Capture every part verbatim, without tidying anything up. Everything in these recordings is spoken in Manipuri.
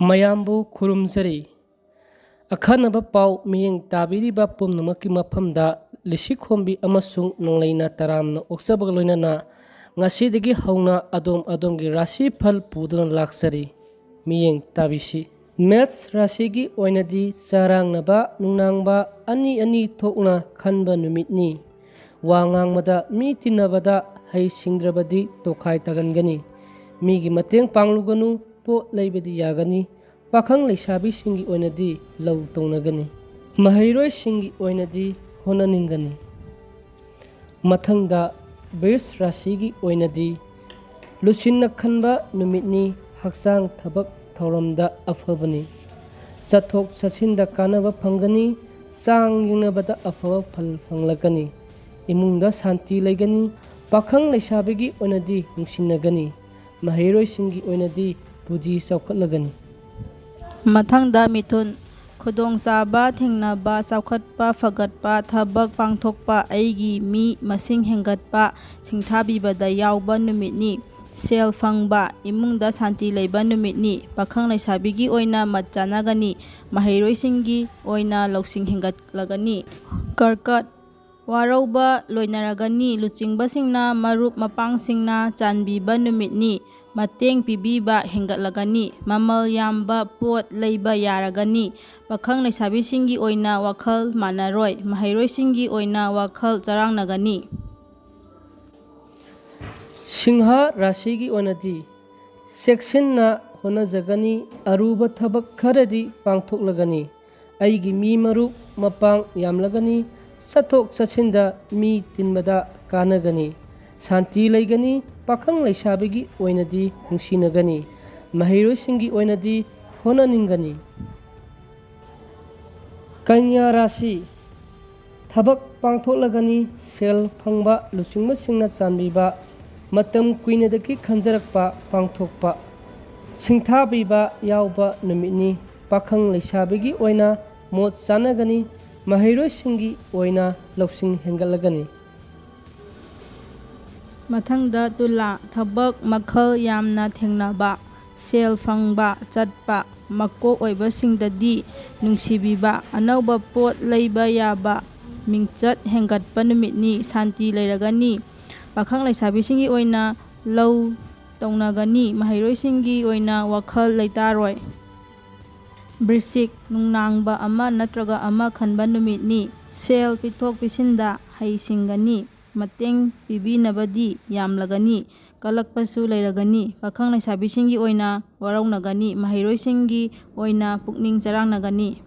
ꯃꯌꯥꯝꯕꯨ ꯈꯨꯔꯨꯝꯖꯔꯤ꯫ ꯑꯈꯟꯅꯕ ꯄꯥꯎ ꯃꯤꯠꯌꯦꯡ ꯇꯥꯕꯤꯔꯤꯕ ꯄꯨꯝꯅꯃꯛꯀꯤ ꯃꯐꯝꯗ ꯂꯤꯁꯤꯈꯣꯝꯕꯤ ꯑꯃꯁꯨꯡ ꯅꯣꯡꯂꯩꯅ ꯇꯔꯥꯝꯅ ꯑꯣꯛꯆꯕꯒ ꯂꯣꯏꯅꯅ ꯉꯁꯤꯗꯒꯤ ꯍꯧꯅ ꯑꯗꯣꯝ ꯑꯗꯣꯝꯒꯤ ꯔꯥꯁꯤꯐꯜ ꯄꯨꯗꯨꯅ ꯂꯥꯛꯆꯔꯤ꯫ ꯃꯤꯠꯌꯦꯡ ꯇꯥꯕꯤꯁꯤ꯫ ꯃꯦꯁ ꯔꯥꯁꯤꯒꯤ ꯑꯣꯏꯅꯗꯤ ꯆꯔꯥꯡꯅꯕ ꯅꯨꯡꯅꯥꯡꯕ ꯑꯅꯤ ꯑꯅꯤ ꯊꯣꯛꯅ ꯈꯟꯕ ꯅꯨꯃꯤꯠꯅꯤ꯫ ꯋꯥ ꯉꯥꯡꯕꯗ, ꯃꯤ ꯇꯤꯟꯅꯕꯗ ꯍꯩꯁꯤꯡꯗ꯭ꯔꯕꯗꯤ ꯇꯣꯈꯥꯏ ꯇꯥꯒꯟꯒꯅꯤ꯫ ꯃꯤꯒꯤ ꯃꯇꯦꯡ ꯄꯥꯡꯂꯨꯒꯅꯨ, ꯄꯣꯠ ꯂꯩꯕꯗꯤ ꯌꯥꯒꯅꯤ꯫ ꯄꯥꯈꯪ ꯂꯩꯁꯥꯕꯤꯁꯤꯡꯒꯤ ꯑꯣꯏꯅꯗꯤ ꯂꯧ ꯇꯧꯅꯒꯅꯤ꯫ ꯃꯍꯩꯔꯣꯏꯁꯤꯡꯒꯤ ꯑꯣꯏꯅꯗꯤ ꯍꯣꯠꯅꯅꯤꯡꯒꯅꯤ꯫ ꯃꯊꯪꯗ ꯕ꯭ꯔꯤꯖ ꯔꯥꯁꯤꯒꯤ ꯑꯣꯏꯅꯗꯤ ꯂꯨꯆꯤꯟꯅ ꯈꯟꯕ ꯅꯨꯃꯤꯠꯅꯤ꯫ ꯍꯛꯆꯥꯡ ꯊꯕꯛ ꯊꯧꯔꯝꯗ ꯑꯐꯕꯅꯤ꯫ ꯆꯠꯊꯣꯛ ꯆꯠꯁꯤꯟꯗ ꯀꯥꯟꯅꯕ ꯐꯪꯒꯅꯤ꯫ ꯆꯥꯡ ꯌꯦꯡꯅꯕꯗ ꯑꯐꯕ ꯐꯜ ꯐꯪꯂꯛꯀꯅꯤ꯫ ꯏꯃꯨꯡꯗ ꯁꯥꯟꯇꯤ ꯂꯩꯒꯅꯤ꯫ ꯄꯥꯈꯪ ꯂꯩꯁꯥꯕꯤꯒꯤ ꯑꯣꯏꯅꯗꯤ ꯅꯨꯡꯁꯤꯅꯒꯅꯤ꯫ ꯃꯍꯩꯔꯣꯏꯁꯤꯡꯒꯤ ꯑꯣꯏꯅꯗꯤ ꯄꯨꯟꯁꯤ ꯆꯥꯎꯈꯠꯂꯒꯅꯤ꯫ ꯃꯊꯪꯗ ꯃꯤꯊꯨꯟ, ꯈꯨꯗꯣꯡꯆꯥꯕ ꯊꯦꯡꯅꯕ, ꯆꯥꯎꯈꯠꯄ, ꯐꯒꯠꯄ, ꯊꯕꯛ ꯄꯥꯡꯊꯣꯛꯄ, ꯑꯩꯒꯤ ꯃꯤ ꯃꯁꯤꯡ ꯍꯦꯟꯒꯠꯄ, ꯁꯤꯡꯊꯥꯕꯤꯕꯗ ꯌꯥꯎꯕ ꯅꯨꯃꯤꯠꯅꯤ꯫ ꯁꯦꯜ ꯐꯪꯕ, ꯏꯃꯨꯡꯗ ꯁꯥꯟꯇꯤ ꯂꯩꯕ ꯅꯨꯃꯤꯠꯅꯤ꯫ ꯄꯥꯈꯪ ꯂꯩꯁꯥꯕꯤꯒꯤ ꯑꯣꯏꯅ ꯃꯠ ꯆꯥꯟꯅꯒꯅꯤ꯫ ꯃꯍꯩꯔꯣꯏꯁꯤꯡꯒꯤ ꯑꯣꯏꯅ ꯂꯧꯁꯤꯡ ꯍꯦꯟꯒꯠꯂꯒꯅꯤ꯫ ꯀꯔꯀꯠ, ꯋꯥꯔꯧꯕ ꯂꯣꯏꯅꯔꯒꯅꯤ꯫ ꯂꯨꯆꯤꯡꯕꯁꯤꯡꯅ, ꯃꯔꯨꯞ ꯃꯄꯥꯡꯁꯤꯡꯅ ꯆꯥꯟꯕꯤꯕ ꯅꯨꯃꯤꯠꯅꯤ꯫ ꯃꯇꯦꯡ ꯄꯤꯕꯤꯕ ꯍꯦꯟꯒꯠꯂꯒꯅꯤ꯫ ꯃꯃꯜ ꯌꯥꯝꯕ ꯄꯣꯠ ꯂꯩꯕ ꯌꯥꯔꯒꯅꯤ꯫ ꯄꯥꯈꯪ ꯂꯩꯁꯥꯕꯤꯁꯤꯡꯒꯤ ꯑꯣꯏꯅ ꯋꯥꯈꯜ ꯃꯥꯟꯅꯔꯣꯏ꯫ ꯃꯍꯩꯔꯣꯏꯁꯤꯡꯒꯤ ꯑꯣꯏꯅ ꯋꯥꯈꯜ ꯆꯔꯥꯡꯅꯒꯅꯤ꯫ ꯁꯤꯡꯍ ꯔꯥꯁꯤꯒꯤ ꯑꯣꯏꯅꯗꯤ ꯆꯦꯛꯁꯤꯟꯅ ꯍꯣꯠꯅꯖꯒꯅꯤ꯫ ꯑꯔꯨꯕ ꯊꯕꯛ ꯈꯔꯗꯤ ꯄꯥꯡꯊꯣꯛꯂꯒꯅꯤ꯫ ꯑꯩꯒꯤ ꯃꯤ ꯃꯔꯨꯞ ꯃꯄꯥꯡ ꯌꯥꯝꯂꯒꯅꯤ꯫ ꯆꯠꯊꯣꯛ ꯆꯠꯁꯤꯟꯗ ꯃꯤ ꯇꯤꯟꯕꯗ ꯀꯥꯟꯅꯒꯅꯤ꯫ ꯁꯥꯟꯇꯤ ꯂꯩꯒꯅꯤ꯫ ꯄꯥꯈꯪ ꯂꯩꯁꯥꯕꯤꯒꯤ ꯑꯣꯏꯅꯗꯤ ꯅꯨꯡꯁꯤꯅꯒꯅꯤ꯫ ꯃꯍꯩꯔꯣꯏꯁꯤꯡꯒꯤ ꯑꯣꯏꯅꯗꯤ ꯍꯣꯠꯅꯅꯤꯡꯒꯅꯤ꯫ ꯀꯟꯌꯥ ꯔꯥꯁꯤ, ꯊꯕꯛ ꯄꯥꯡꯊꯣꯛꯂꯒꯅꯤ꯫ ꯁꯦꯜ ꯐꯪꯕ, ꯂꯨꯆꯤꯡꯕꯁꯤꯡꯅ ꯆꯥꯟꯕꯤꯕ, ꯃꯇꯝ ꯀꯨꯏꯅꯗꯒꯤ ꯈꯟꯖꯔꯛꯄ ꯄꯥꯡꯊꯣꯛꯄ, ꯁꯤꯡꯊꯥꯕꯤꯕ ꯌꯥꯎꯕ ꯅꯨꯃꯤꯠꯅꯤ꯫ ꯄꯥꯈꯪ ꯂꯩꯁꯥꯕꯤꯒꯤ ꯑꯣꯏꯅ ꯃꯣꯠ ꯆꯥꯟꯅꯒꯅꯤ꯫ ꯃꯍꯩꯔꯣꯏꯁꯤꯡꯒꯤ ꯑꯣꯏꯅ ꯂꯧꯁꯤꯡ ꯍꯦꯟꯒꯠꯂꯒꯅꯤ꯫ ꯃꯊꯪꯗ ꯇꯨꯂꯥ, ꯊꯕꯛ ꯃꯈꯜ ꯌꯥꯝꯅ ꯊꯦꯡꯅꯕ, ꯁꯦꯜ ꯐꯪꯕ, ꯆꯠꯄ, ꯃꯀꯣꯛ ꯑꯣꯏꯕꯁꯤꯡꯗꯗꯤ ꯅꯨꯡꯁꯤꯕꯤꯕ, ꯑꯅꯧꯕ ꯄꯣꯠ ꯂꯩꯕ ꯌꯥꯕ, ꯃꯤꯡꯆꯠ ꯍꯦꯟꯒꯠꯄ ꯅꯨꯃꯤꯠꯅꯤ, ꯁꯥꯟꯇꯤ ꯂꯩꯔꯒꯅꯤ꯫ ꯄꯥꯈꯪ ꯂꯩꯁꯥꯕꯤꯁꯤꯡꯒꯤ ꯑꯣꯏꯅ ꯂꯧ ꯇꯧꯅꯒꯅꯤ, ꯃꯍꯩꯔꯣꯏꯁꯤꯡꯒꯤ ꯑꯣꯏꯅ ꯋꯥꯈꯜ ꯂꯩꯇꯥꯔꯣꯏ꯫ ꯕ꯭ꯔꯤꯁꯤꯛ, ꯅꯨꯡꯅꯥꯡꯕ ꯑꯃ ꯅꯠꯇ꯭ꯔꯒ ꯑꯃ ꯈꯟꯕ ꯅꯨꯃꯤꯠꯅꯤ꯫ ꯁꯦꯜ ꯄꯤꯊꯣꯛ ꯄꯤꯁꯤꯟꯗ ꯍꯩꯁꯤꯡꯒꯅꯤ, ꯃꯇꯦꯡ ꯄꯤꯕꯤꯅꯕꯗꯤ ꯌꯥꯝꯂꯒꯅꯤ, ꯀꯜꯂꯛꯄꯁꯨ ꯂꯩꯔꯒꯅꯤ꯫ ꯄꯥꯈꯪ ꯂꯩꯁꯥꯕꯤꯁꯤꯡꯒꯤ ꯑꯣꯏꯅ ꯋꯥꯔꯧꯅꯒꯅꯤ, ꯃꯍꯩꯔꯣꯏꯁꯤꯡꯒꯤ ꯑꯣꯏꯅ ꯄꯨꯛꯅꯤꯡ ꯆꯔꯥꯡꯅꯒꯅꯤ꯫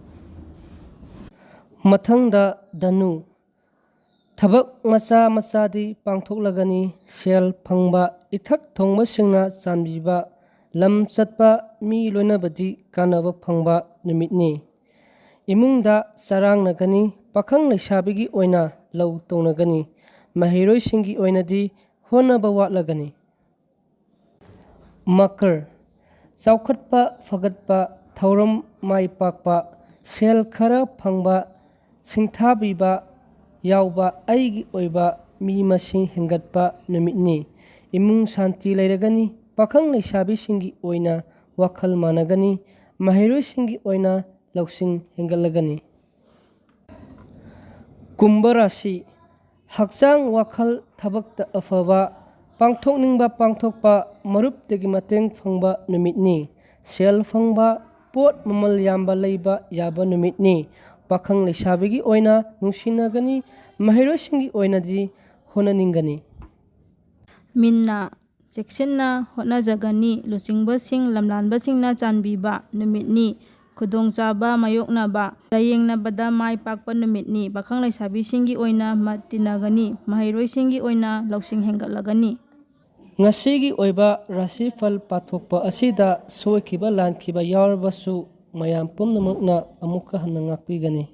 ꯃꯊꯪꯗ ꯙꯅꯨ꯫ ꯊꯕꯛ ꯃꯆꯥ ꯃꯆꯥꯗꯤ ꯄꯥꯡꯊꯣꯛꯂꯒꯅꯤ꯫ ꯁꯦꯜ ꯐꯪꯕ, ꯏꯊꯛ ꯊꯣꯡꯕꯁꯤꯡꯅ ꯆꯥꯟꯕꯤꯕ, ꯂꯝ ꯆꯠꯄ, ꯃꯤ ꯂꯣꯏꯅꯕꯗꯤ ꯀꯥꯟꯅꯕ ꯐꯪꯕ ꯅꯨꯃꯤꯠꯅꯤ꯫ ꯏꯃꯨꯡꯗ ꯆꯔꯥꯡꯅꯒꯅꯤ꯫ ꯄꯥꯈꯪ ꯂꯩꯁꯥꯕꯤꯒꯤ ꯑꯣꯏꯅ ꯂꯧ ꯇꯧꯅꯒꯅꯤ꯫ ꯃꯍꯩꯔꯣꯏꯁꯤꯡꯒꯤ ꯑꯣꯏꯅꯗꯤ ꯍꯣꯠꯅꯕ ꯋꯥꯠꯂꯒꯅꯤ꯫ ꯃꯀꯔ, ꯆꯥꯎꯈꯠꯄ ꯐꯒꯠꯄ, ꯊꯧꯔꯝ ꯃꯥꯏ ꯄꯥꯛꯄ, ꯁꯦꯜ ꯈꯔ ꯐꯪꯕ, ꯁꯤꯡꯊꯥꯕꯤꯕ ꯌꯥꯎꯕ, ꯑꯩꯒꯤ ꯑꯣꯏꯕ ꯃꯤ ꯃꯁꯤꯡ ꯍꯦꯟꯒꯠꯄ ꯅꯨꯃꯤꯠꯅꯤ꯫ ꯏꯃꯨꯡ ꯁꯥꯟꯇꯤ ꯂꯩꯔꯒꯅꯤ꯫ ꯄꯥꯈꯪ ꯂꯩꯁꯥꯕꯤꯁꯤꯡꯒꯤ ꯑꯣꯏꯅ ꯋꯥꯈꯜ ꯃꯥꯟꯅꯒꯅꯤ꯫ ꯃꯍꯩꯔꯣꯏꯁꯤꯡꯒꯤ ꯑꯣꯏꯅ ꯂꯧꯁꯤꯡ ꯍꯦꯟꯒꯠꯂꯒꯅꯤ꯫ ꯀꯨꯝꯚ ꯔꯥꯁꯤ, ꯍꯛꯆꯥꯡ ꯋꯥꯈꯜ ꯊꯕꯛꯇ ꯑꯐꯕ, ꯄꯥꯡꯊꯣꯛꯅꯤꯡꯕ ꯄꯥꯡꯊꯣꯛꯄ, ꯃꯔꯨꯞꯇꯒꯤ ꯃꯇꯦꯡ ꯐꯪꯕ ꯅꯨꯃꯤꯠꯅꯤ꯫ ꯁꯦꯜ ꯐꯪꯕ, ꯄꯣꯠ ꯃꯃꯜ ꯌꯥꯝꯕ ꯂꯩꯕ ꯌꯥꯕ ꯅꯨꯃꯤꯠꯅꯤ꯫ ꯄꯥꯈꯪ ꯂꯩꯁꯥꯕꯤꯒꯤ ꯑꯣꯏꯅ ꯅꯨꯡꯁꯤꯅꯒꯅꯤ, ꯃꯍꯩꯔꯣꯏꯁꯤꯡꯒꯤ ꯑꯣꯏꯅꯗꯤ ꯍꯣꯠꯅꯅꯤꯡꯒꯅꯤ꯫ ꯃꯤꯟꯅ, ꯆꯦꯛꯁꯤꯟꯅ ꯍꯣꯠꯅꯖꯒꯅꯤ꯫ ꯂꯨꯆꯤꯡꯕꯁꯤꯡ, ꯂꯝꯂꯥꯟꯕꯁꯤꯡꯅ ꯆꯥꯟꯕꯤꯕ ꯅꯨꯃꯤꯠꯅꯤ꯫ ꯈꯨꯗꯣꯡꯆꯥꯕ ꯃꯥꯌꯣꯛꯅꯕ, ꯂꯥꯌꯦꯡꯅꯕꯗ ꯃꯥꯏ ꯄꯥꯛꯄ ꯅꯨꯃꯤꯠꯅꯤ꯫ ꯄꯥꯈꯪ ꯂꯩꯁꯥꯕꯤꯁꯤꯡꯒꯤ ꯑꯣꯏꯅ ꯃꯠ ꯇꯤꯟꯅꯒꯅꯤ꯫ ꯃꯍꯩꯔꯣꯏꯁꯤꯡꯒꯤ ꯑꯣꯏꯅ ꯂꯧꯁꯤꯡ ꯍꯦꯟꯒꯠꯂꯒꯅꯤ꯫ ꯉꯁꯤꯒꯤ ꯑꯣꯏꯕ ꯔꯥꯁꯤꯐꯜ ꯄꯥꯊꯣꯛꯄ ꯑꯁꯤꯗ ꯁꯣꯏꯈꯤꯕ ꯂꯥꯟꯈꯤꯕ ꯌꯥꯎꯔꯕꯁꯨ ꯃꯌꯥꯝ ꯄꯨꯝꯅꯃꯛꯅ ꯑꯃꯨꯛꯀ ꯍꯟꯅ ꯉꯥꯛꯄꯤꯒꯅꯤ꯫